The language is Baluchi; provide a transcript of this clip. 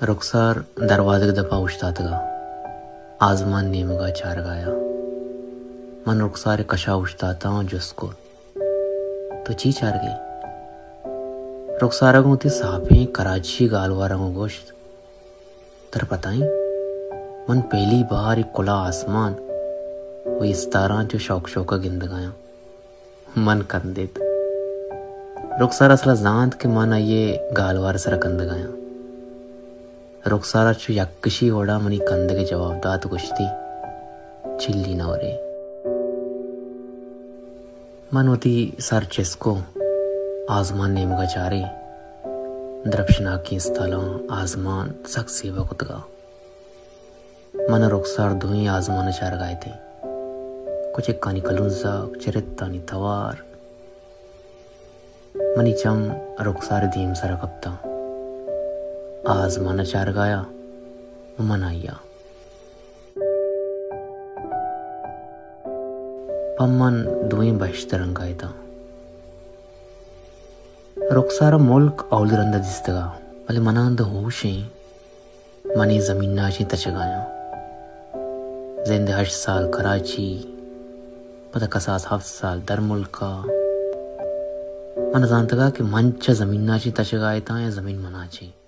رخسار دروازگ دپا اوشتاتگا، آزمان نیمگا چارگایا۔ من رخسار کشا اوشتاتاں و جست کت، تو چی چارگے؟ رخسارا گوں وتی ساپیں کراچی گالواراں گوں گوشت، ترا پتائیں، من پہلی بار اے کلا آسمان و استاراں چو شوک شوکا گندگایاں۔ من کندیت۔ رخسار اصلا زانت کہ من آئی ء گالوار سرا کندگایاں۔ رخسار ء چو یکشی وڑا منی کندگ ء جواب دات، گوشتی، چلی نہ ورے۔ من وتی سر چسکو، آزمان نیمگا چارے، درپشناکیں استالاں آزمان سک زیبا کتگا۔ من ء رخسار دوئیں آزمان ء چارگا اتیں۔ کچکانی کلونزگ، چرتانی توار۔ منی چم رخسار ء دیم سرا کپتاں۔ آزمان ء چارگایا و من آئیا۔ پہ من دوئیں بہشت رنگا اتاں۔ رخسار ء ملک اولی رندا دیستگا، بلے منا اند ہوشیں من اے زمین ء چہ تچگایاں۔ زند ہشت سال کراچی، پدا کساس ہفت سال درملک ء۔ من زانتگا کہ من چہ زمین ء چہ تچگا اتاں یا زمین منا چہ۔